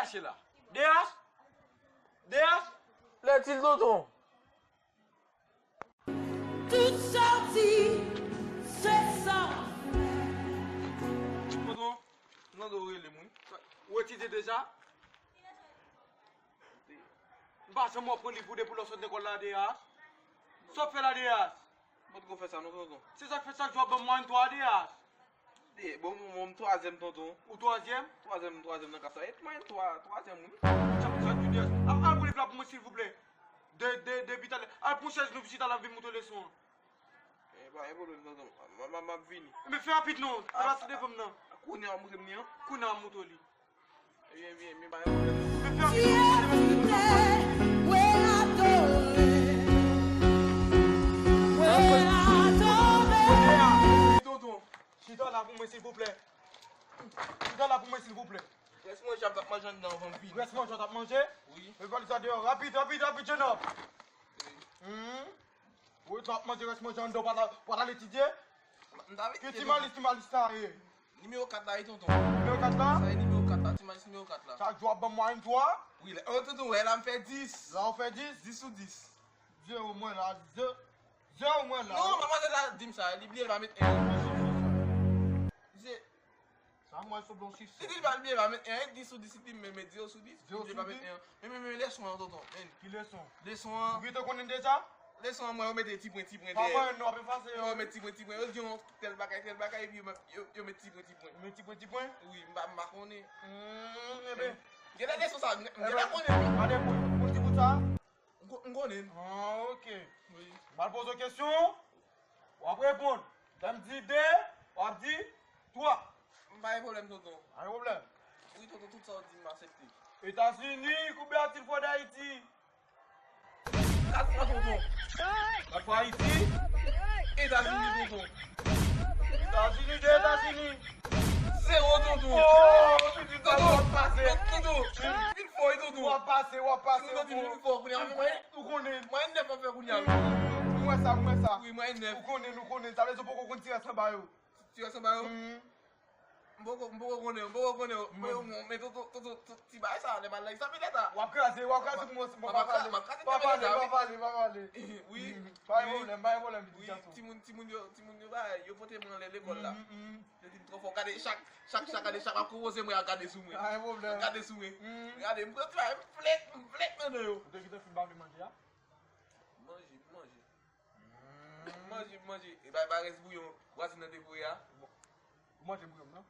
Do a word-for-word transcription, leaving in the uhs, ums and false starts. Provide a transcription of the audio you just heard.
Mesye la. D H? D H? Lè di l tonton. Tout sa w di, se sa. Tonton, m tande w rele m, wi. Ou etidye deja? M pa janm wè w pran liv ou depi lè w sot lekòl la, D H. Sa w ap fè la, D H? M potko fè sa non, tonton. Se sa k fè chak jou w ap ban m mwayèn twa, D H. E, bon, bon, bon, m twazyèm, tonton. Ou twazyèm? Twazyèm, m twazyèm nan klas la. E mwayèn twa, twazyèm, wi. Chak, chak jou, D H. Al, al pran liv la pou mwen, silvouplè. De, de, depi talè. Al pran chèz nou, chita la, vin montre leson an. E, pa gen pwoblèm, tonton. M, m, m ap vini. Men fè rapid non. Trase devan m nan. Kounye a w montre m li an? Kounye a w montre w li. Ebyen, ebyen, ebyen, pa gen pwoblèm. Men fè rapid non. Fiète, wè la dore. Wè la dore. Tonton, chita la pou mwen, silvouplè. Chita la pou mwen, silvouplè. Rès manje a, m t ap manje anndan anvan m vini. Rès manje a w t ap manje? Wi. Men valiz la deyò, rapid, rapid, rapid, jenòm. Wi. Wi, w t ap manje rès manje anndan, w pa t al, w pa t al etidye? M t ap etidye. Ki Ti Malis, Ti Malis sa ye? Nimewo kat la, wi, tonton. Nimewo kat la? Sa e nimewo kat la, Ti Malis nimewo kat la. Chak jou w ap ban m mwayèn twa? Wi, lè, oh, tonton, wè, la m fè dis. La w fè dis? Dis sou dis. Zewo mwen la, ze-, zewo mwen la. Non, manmzèl la di m sa, li bliye l pa met en. Misye, sa m wè sou bon chif. Li di l pa bliye pa met en, dis sou dis, li di m men, men zewo sou dis, li bliye pa met en. Men, men, men leson an, tonton, men. Ki leson? Leson an. Ou gentan konnen deja? Leson an, mwen, yo mete ti pwen, ti pwen dèyè. Pa mwen, non, ap efase yo. Mwen, yo met ti pwen, ti pwen. Yo di yon tèl bagay, tèl bagay, epi yo, yo, yo met ti pwen, ti pwen. Yo met ti pwen, ti pwen? Wi, m pa, m pa konnen. Hmm, enben. Gen de leson sa, m gentan konnen. Gade pwen, pwen ki bout sa? M ko-, m konnen. Ah, ok. Wi. M al poze w kesyon, w ap reponn. Lè m di de, w ap di twa. M pa gen pwoblèm, tonton. Pa gen pwoblèm. Wi, tonton, tout sa w di, m aksepte. Etazini, combien a-t-il fait d'Haïti? Kat fwa, tonton. Kat fwa Ayiti? Etazini, tonton. Etazini, de Etazini. Zewo, tonton. Oh, pitit, tonton, w ap pase. Tonton, tonton. Vin fò, wi, tonton. W ap pase, w ap pase. Tonton, vin fò, kounye a, mwen, ou konnen. Mwen nèf ap fè kounye a. M wè sa, m wè sa. Wi, mwen nèf. Ou konnen, nou konnen. Sa vle di ou poko konn ti rès anba yo. Ti rès anba yo? Hmm. M poko, m poko konnen, m poko konnen. Mwen, mwen, men tonton, tonton, tonton, ti bagay sa, lè m al nan egzamen leta. W ap kraze, w ap kraze pou mwen, si mwen pa pale. M ap kraze, m ap kraze. Pa pale, pa pale, pa pale. Wi. Pa gen pwoblèm, pa gen pwoblèm, pitit gason. Timoun, timoun yo, timoun yo, bagay, yo pote mwen anlè lekòl la. Yo di m twò fò. Gade chak, chak, chak, gade chak, ap konpoze mwen, ap gade sou mwen. Pa gen pwoblèm. Ap gade sou mwen. Gade, m pran ti bagay, m flèt, m flèt nan men yo. Ou te gentan fin ba manje a? Manje, m manje. M manje, m manje. E bay, bay rès bouyon vwazin nan te voye a. Ou manje bouyon nan?